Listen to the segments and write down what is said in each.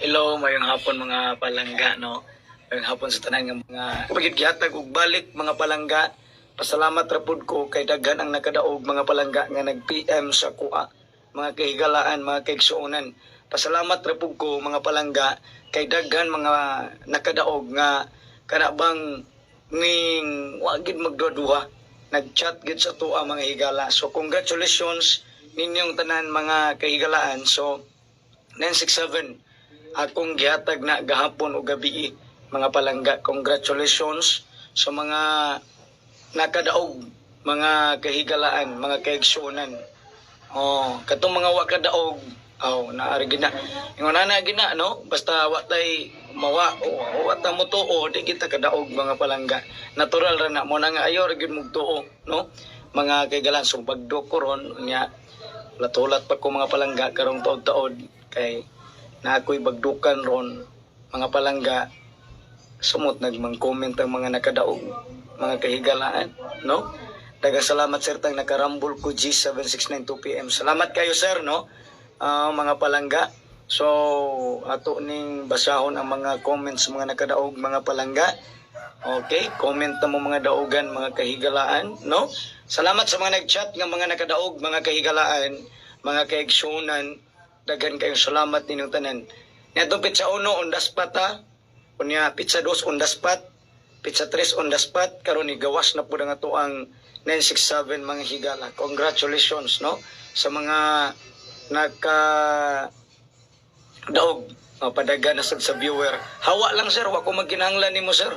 Hello, mayong hapon, mga palangga, no? Mayong hapon sa tanan nga mga pagit gihatag og balik, mga palangga. Pasalamat ra pud ko kay daghan ang nakadaog, mga palangga, nga nag-PM sa kuha. Mga kahigalaan, mga kaigsuonan. Pasalamat ra pud ko, mga palangga, kay daghan mga nakadaog nga kana bang ning wa gid magduha-duha. Nag-chat gid sa tuwa, mga higala. So congratulations ninyong tanan, mga kahigalaan. So 967 akong gihatag na gahapon o gabi, mga palangga. Congratulations sa mga nakadaog, mga kahigalaan, mga kaigsuonan. Oh, katong mga wa kadaog, oh, naari gina. Ingon na gina, no? Basta wa tay mawa o wa ta mo tuo, di kita kadaog, mga palangga. Natural ra na mo na nga ayo ra gyud mog tuo, no? Mga kahigalaan, so bagdo ko ron nya, latulat pa ko, mga palangga, karong taod-taod kay na ako'y bagdukan ron, mga palangga. Sumot nagmang comment ang mga nakadaog, mga kahigalaan, no? Daghang salamat, sir, tang nakarambol ko G7692 PM. Salamat kayo, sir, no? Ah, mga palangga, so ato ning basahon ang mga comments sa mga nakadaog, mga palangga. Okay, comment na mo, mga daugan, mga kahigalaan, no? Salamat sa mga nag-chat nga mga nakadaog, mga kahigalaan, mga kaigsunan. Daghan kayong salamat ninyong tanan. Niadtong petsa 1 on the spot ha. Unya petsa 2 on the spot, petsa 3 on the spot, karon ni gawas na pud ang ato ang 967, mga higala. Congratulations, no, sa mga naka daog. Oh, padagan na sad sa viewer. Hawa lang, sir, wa ko magkinahanglan nimo, sir.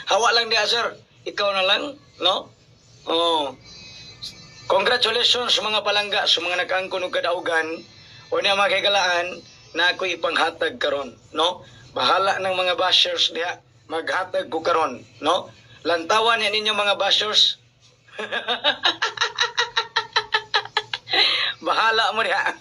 Hawa lang diha, sir. Ikaw na lang, no? Oh. Congratulations sa mga palangga, sa mga nakaangkon og kadaugan. O niya, mga kagalaan, na ako'y ipanghatag karon, no? Bahala ng mga bashers diha, maghatag ko karon, no? Lantawan niya ninyo, mga bashers. Bahala mo diha.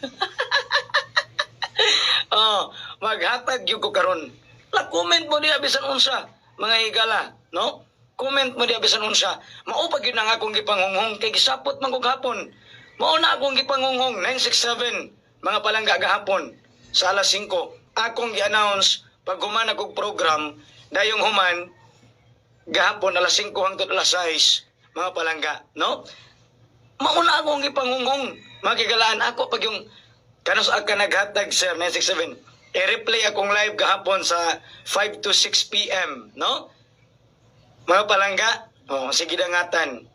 Oh, maghatag gyud ko karon. La comment mo diha bisan unsa, mga higala, no? Comment mo diha bisan unsa. Mao pa gyud ang akong gipanghunghong kay gisapot man ko gahapon. Mao na akong gipanghunghong 967, mga palangga, gahapon sa alas 5. Akong gi-announce pag human akong program, dayong human gahapon alas 5 hangtod alas 6, mga palangga, no? Mauna akong gipanghunghong, mga kigalaan ako pag yung kanus ka naghatag, sir, 967. I-replay akong live gahapon sa 5 to 6 p.m., no? Mga palangga, oh, sige dangatan,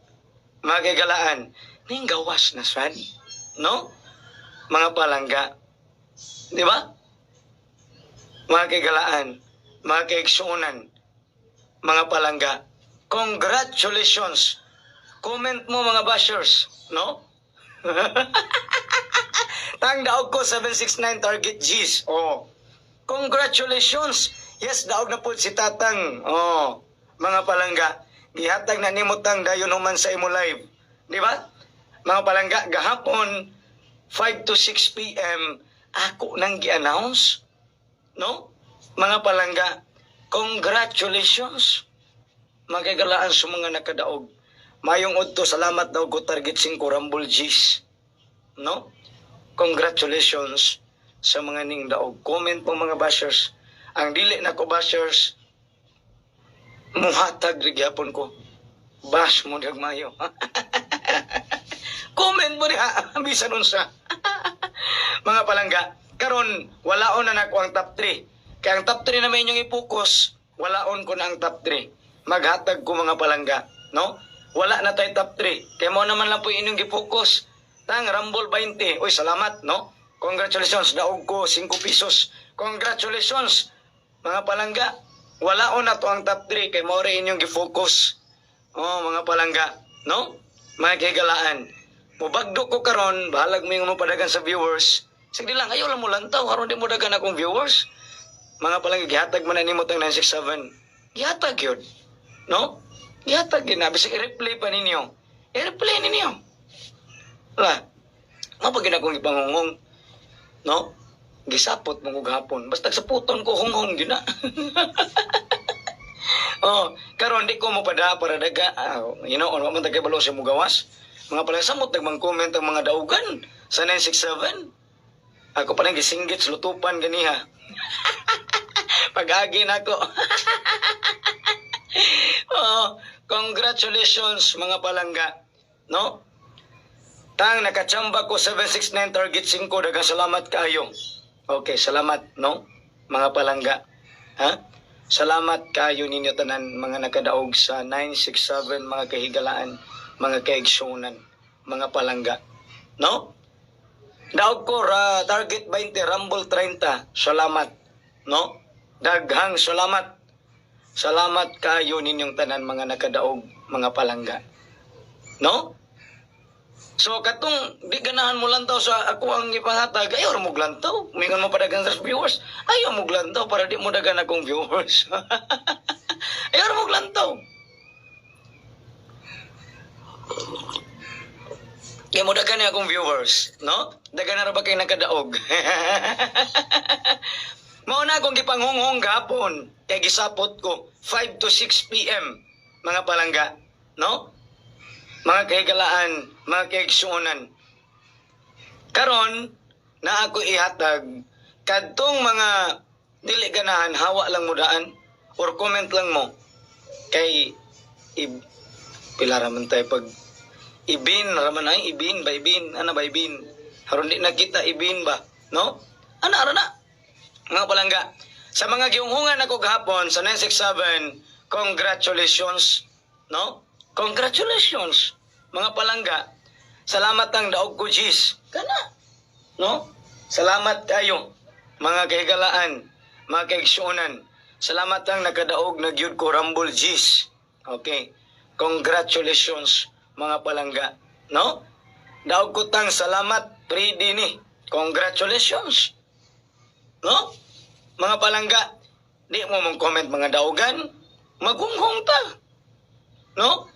mga kigalaan, ning gawas na sad, no? Mga palangga, di ba? Mga kigalaan, mga kaigsuonan, mga palangga, congratulations. Comment mo, mga bashers, no? Tang daog ko 769 target Gs. Oh. Congratulations. Yes, daog na po si Tatang. Oh, mga palangga. Gihatag na nimo, Tang, dayon human sa imo live. Di ba? Mga palangga, gahapon 5 to 6 p.m. ako nang gi-announce. No? Mga palangga, congratulations. Magagalaan sa mga nakadaog. Mayong udto, salamat daw ko target 5 Rumble Gs. No? Congratulations sa mga ning daog. Comment po, mga bashers. Ang dili na ko bashers, muhatag rin gyapon ko. Bash mo dag mayo. Comment mo diha bisan unsa. Mga palangga, karon walaon na nako ang top 3. Kaya ang top 3 na may inyong i-focus, walaon ko na ang top 3. Maghatag ko, mga palangga, no? Wala na tayo top 3. Kaya mo naman lang po inyong gi-focus. Tang Rumble 20. Uy, salamat, no? Congratulations, daog ko 5 pesos. Congratulations, mga palangga. Walaon na to ang top 3 kay mao inyong gi-focus. Oh, mga palangga, no? Mga kahigalaan. Mubagdo ko karon, bahalag mo yung mapadagan sa viewers. Sige lang, ayaw lang mo lantaw, aron di mo dagan akong viewers. Mga palangga, gihatag man na nimo tang 967. Gihatag yun. No? Gihatag yun na. Bisag i-replay pa ninyo. I-replay ninyo. Wala. Mao pa akong ipanghunghong. No? Gisapot mo ko gahapon. Basta sa puton ko hunghong yun na. Oh, karon di ko mo pada para daga, wa man tagabalo sa mugawas. Mga pala samot nagmang comment ang mga daugan sa 967. Ako pa nang gisinggit sa lutupan ganiha. Pag-agi nako. Oo, congratulations, mga palangga. No? Tang nakachamba ko 769 target 5, daghang salamat kaayo. Okay, salamat, no? Mga palangga. Ha? Salamat kayo ninyo tanan mga nakadaog sa 967, mga kahigalaan, mga kaigsunan, mga palangga. No? Daog ko ra target 20, rumble 30. Salamat, no? Daghang salamat. Salamat kayo ninyong tanan mga nakadaog, mga palangga. No? So katong di ganahan mo lantaw sa ako ang ipanghatag, ayaw ra mo lantaw. Mingon mo padagan sa viewers, ayaw mo lantaw para di mo dagan akong viewers. Ayaw ra mo lantaw. Kaya mo dagan ni akong viewers, no? Dagan na ra ba kay nakadaog? Mao na akong gipanghunghong gapon kay gisapot ko 5 to 6 p.m., mga palangga, no? Mga kahigalaan, mga kaigsuonan. Karon na ako ihatag kadtong mga dili ganahan, hawa lang mo daan or comment lang mo kay pila ra man tayo pag ibin raman ay ibin ba, ibin ana ba, ibin haron di nakita ibin ba, no? Ana ra na, mga palangga. Sa mga giunghungan ako gahapon sa 967, congratulations, no? Congratulations, mga palangga. Salamat ang daog ko Gis. Kana, no? Salamat kayo, mga kahigalaan, mga kaigsuonan. Salamat ang nakadaog na gyud ko Rumble Gis. Okay. Congratulations, mga palangga, no? Daog ko tang salamat, pre ni. Congratulations. No? Mga palangga, di mo mong comment, mga daugan, magunghong ta. No?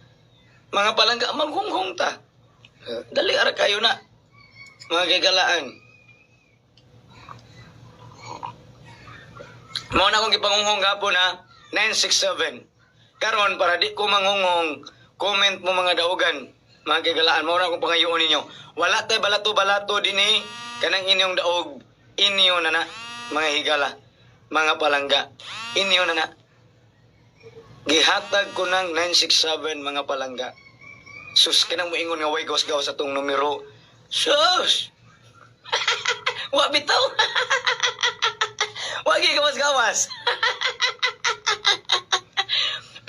Mga palangga, magunghong ta. Dali ara kayo na. Mga gagalaan. Mao na akong gipangunghong gapon ha, 967. Karon para di ko manghunghong, comment mo, mga daugan, mga gagalaan, mao na akong pangayoon ninyo. Wala tay balato-balato dinhi, kanang inyong daog, inyo na na, mga higala, mga palangga, inyo na na. Gihatag ko ng 967, mga palangga. Sus, kanang moingon nga way gawas-gawas atong numero. Sus! Wa bitaw. Wagi gawas-gawas.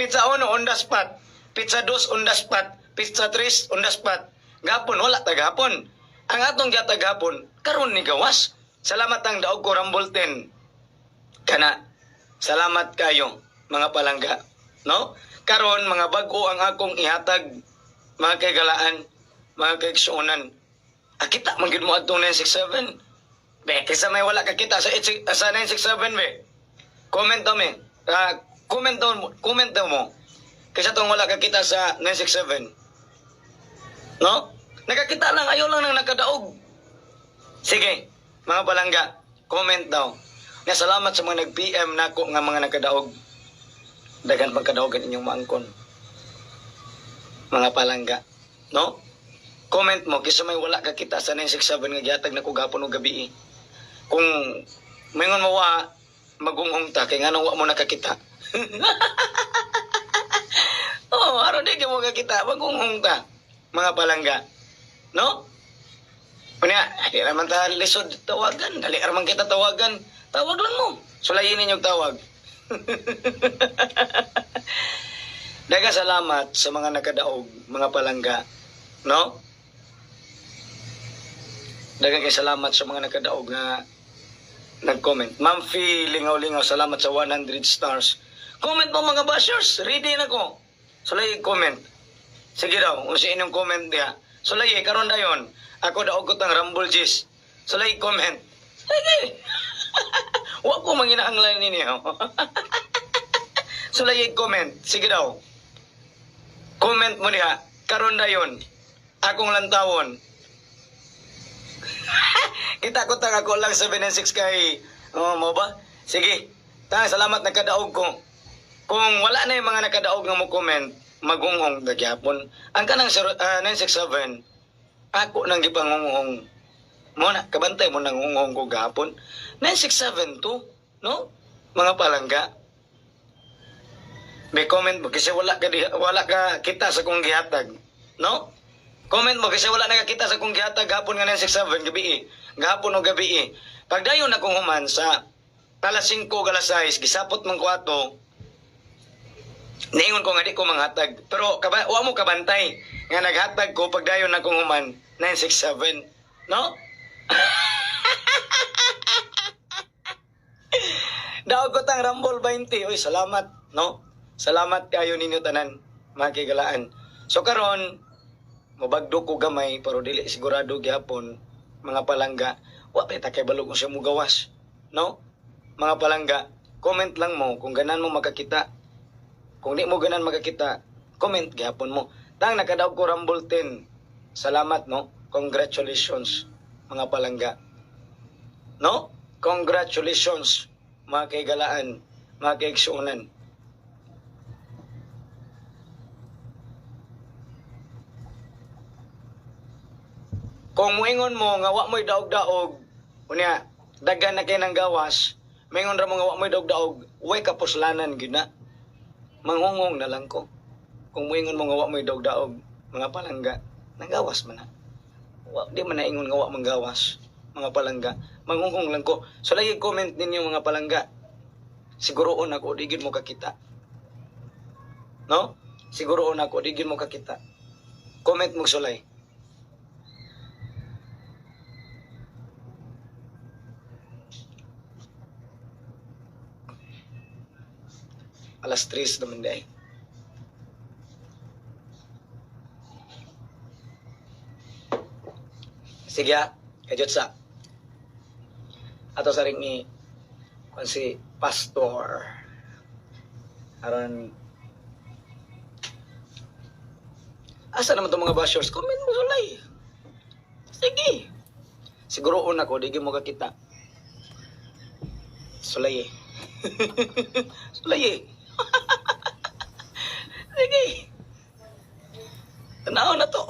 Pizza 1 on the spot. Pizza 2 on the spot. Pizza 3 on the spot. Gapon wala ta gapon. Ang atong gihatag gapon karon ni gawas. Salamat ang daog ko Rumble 10. Kana. Salamat kayo, mga palangga. No? Karon mga bag-o ang akong ihatag, mga kaigalaan, mga kaigsuonan. Ah, kita man gyud mo adtong 967. Be, kaysa may wala ka kita sa 86 sa 967 be. Comment daw me. Ah, comment daw mo, comment daw mo. Kaysa tong wala ka kita sa 967. No? Nakakita lang, ayaw lang nang nakadaog. Sige, mga palangga, comment daw. Nga salamat sa mga nag-PM nako nga mga nakadaog. Daghan pagkadaogan inyong maangkon. Mga palangga. No? Comment mo, kisa may wala ka kita sa 967 nga gihatag na ko gapon og gabi. Kung mingon mo wa, magunghong ta, kay nganong wa mo nakakita. Oh, aron di ka mo kakita, magunghong ta. Mga palangga. No? Kunya, di naman ta lisod tawagan. Dali raman kita tawagan. Tawag lang mo. Sulayin ninyong tawag. Daga salamat sa mga nakadaog, mga palangga. No? Daga kay salamat sa mga nakadaog nga nag-comment. Ma'am Fee, lingaw-lingaw, salamat sa 100 stars. Comment mo, mga bashers, ready na ko. Sulay comment. Sige daw, kung sa inyong comment diha. Sulay, karon dayon. Ako daog ko tang Rumble Gis. Sulay comment. Sige. Wa ko manginaanglan ninyo. Sulay comment. Sige daw. Comment mo diha. Karon dayon. Akong lantawon. Kita ko tang ako lang 7 and 6 kay oh, mo ba? Sige. Tang salamat nagkadaog ko. Kung wala na yung mga nakadaog nga mo comment, magunghong dagyapon. Ang kanang 967, ako nang gipangunghong. Mo na, kabantay mo nang hunghong ko gahapon. 9672, no? Mga palangga. May comment mo kasi wala ka wala ka kita sa kong gihatag, no? Comment mo kasi wala nakakita sa kong gihatag gahapon nga 967 gabi eh. Gahapon o gabi eh. Pagdayon akong human sa alas 5, alas 6, gisapot man ko ato. Niingon ko nga di ko manghatag. Pero wa mo kabantay nga naghatag ko pagdayon akong human 967, no? Daog ko tang Rumble 20. Uy, salamat, no? Salamat kayo ninyo tanan, mga kigalaan. So karon, mobagdo ko gamay pero dili sigurado gyapon, mga palangga. Wa pa ta kay balog kung siya mugawas, no? Mga palangga, comment lang mo kung ganan mo makakita. Kung di mo ganan makakita, comment gyapon mo. Tang nakadaog ko Rumble 10. Salamat, no? Congratulations, mga palangga. No? Congratulations, mga kaigalaan, mga kaigsuonan. Kung muingon mo nga wa mo'y daog-daog, unya, daghan na kay nang gawas, maingon ra mo nga wa mo'y daog-daog, way kapuslanan gyud na. Manghungong na lang ko. Kung muingon mo nga wa mo'y daog-daog, mga palangga, nanggawas man na. Wa, di man naingon nga wa manggawas, mga palangga. Manghungong lang ko. So lagi comment ninyo, mga palangga. Siguroon ako, di gyud mo kakita. No? Siguroon ako, di gyud mo kakita. Comment mo sulay. Alas 3 naman day. Sige, ah, kajot sa. Ato sa ring ni kung si Pastor. Aron asa naman itong mga bashers? Comment mo sulay. Sige. Siguro una ko, di gyud mo kakita. Sulay eh. Sulay eh. Sige. Tanaw na to.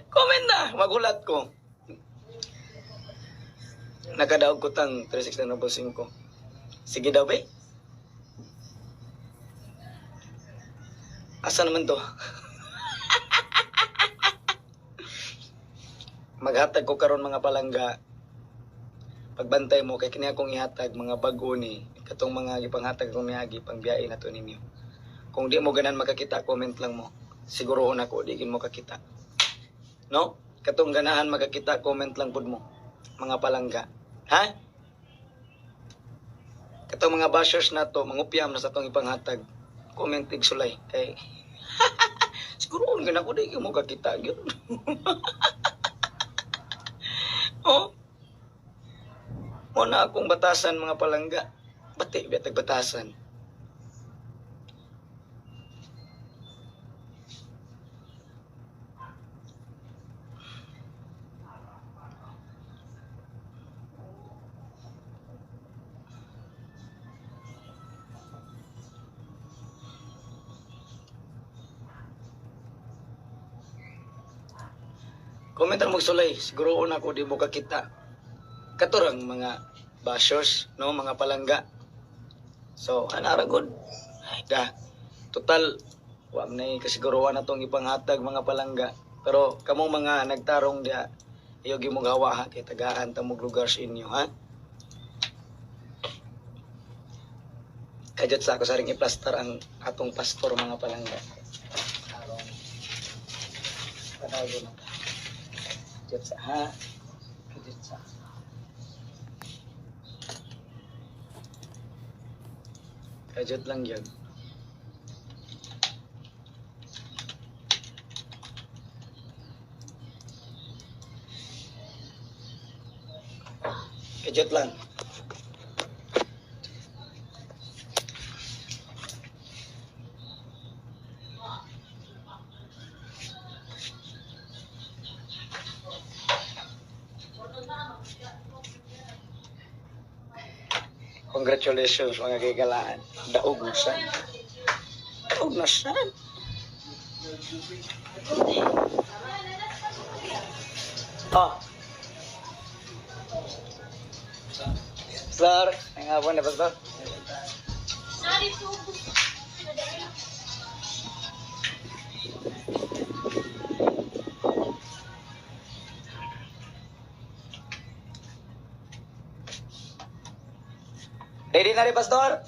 Comment na. Magulat ko. Nakadaog ko tang 3695. Sige daw, be. Asa naman to? Maghatag ko karon, mga palangga. Pagbantay mo kay kini akong ihatag mga bag-o ni katong mga gipanghatag kong niagi pang biyahe na to ninyo. Kung di mo ganan makakita, comment lang mo. Siguro na ko di gid mo kakita. No? Katong ganahan makakita, comment lang pud mo. Mga palangga. Ha? Katong mga bashers na to, mangupyam na sa atong ipanghatag. Comment ig sulay kay siguro gana ko di mo kakita gyud. Oh. Mo na akong batasan, mga palangga. Bati bitag batasan. Comment ang magsulay, siguro una ko di mo kakita. Katurang mga bashers, no, mga palangga. So, ana ra gud. Ay, da. Total, wa man nay kasiguruhan na tong ipanghatag, mga palangga. Pero kamong mga nagtarong diha, iyo gyud mo gawa ha kay tagaan ta mog lugar sa inyo ha. Kadyot sa ako sa ring iplastar ang atong pastor, mga palangga. Aron padayon na ta. Kadyot sa ha. Kadyot sa. Kadyot lang yun. Kadyot lang. Congratulations, mga kigalaan. Daog na siya. Daog na siya. Oh. Sir, ang hapon na, Pastor. Ready na rin, Pastor?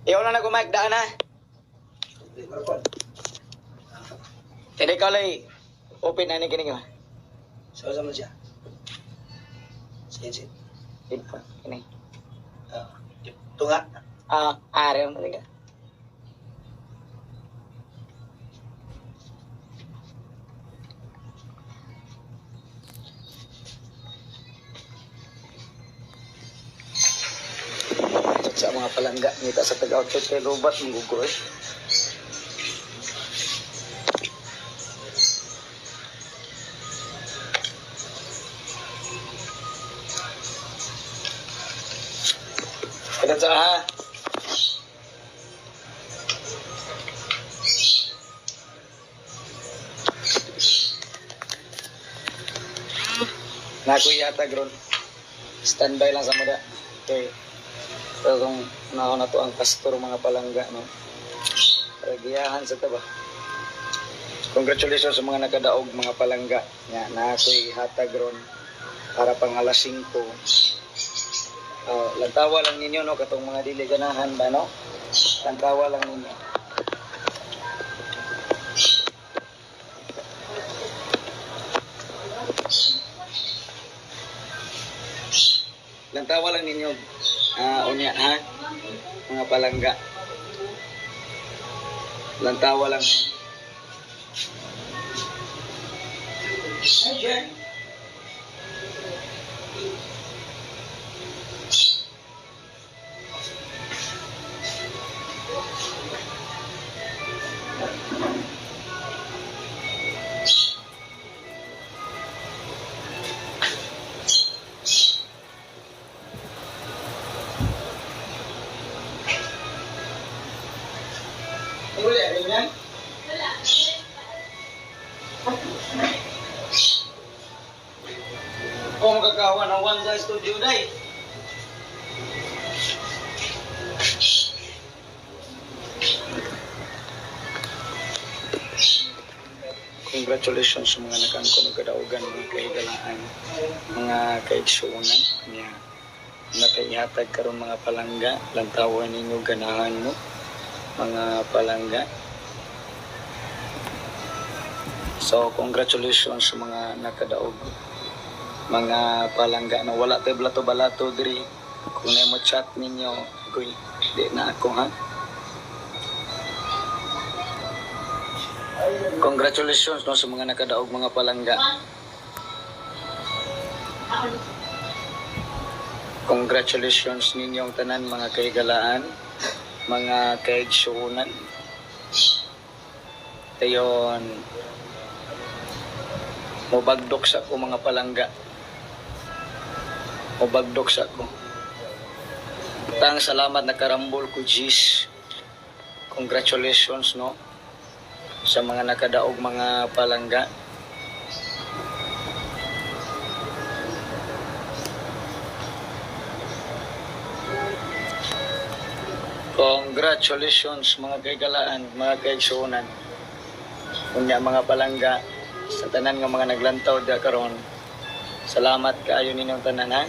Iyaw na nag-mic, daan na. Hindi ka lay. Open na ni kining ba? Sa man siya? Sige, sige. Headphone, kini. Ah, tunga. Ah, are mo talaga. Sa mga palangga ngita sa taga-outfit kay Robot manggugoy. Kada sa ha. Naku yata gron. Standby lang sa muda. Okay. Pero kung naon na to ang pastor mga palangga no. Para giyahan sa taba. Congratulations sa mga nakadaog mga palangga. Nga na ako'y hatag ron para pang alas 5. Lantawa lang ninyo no katong mga dili ganahan ba no? Lantawa lang ninyo. Lantawa lang ninyo. Ah, unya ha. Mga palangga. Lantawa lang. Hi, Jen. Wala rin yan? Kung makakawa ng one sa studio day. Congratulations sa mga nakangko ng kadaugan, mga kahigalaan, mga kaigsuunan. Nya, natayhatag karon mga palangga, lantawan ninyo ganahan mo, mga palangga. So, congratulations sa mga nakadaog mga palangga na wala tayo balato-balato diri. Kung na mo chat ninyo, agoy, di na ako ha. Congratulations no sa mga nakadaog mga palangga. Congratulations ninyong tanan mga kahigalaan, mga kaigsuunan. Tayon, mubagdok sa ko mga palangga. Mubagdok sa ko. Tang salamat nakarambol ko, Gis. Congratulations no sa mga nakadaog mga palangga. Congratulations mga kaigalaan, mga kaigsuonan. Unya mga palangga sa tanan nga mga naglantaw da karon. Salamat kaayo ninyong tanan ha.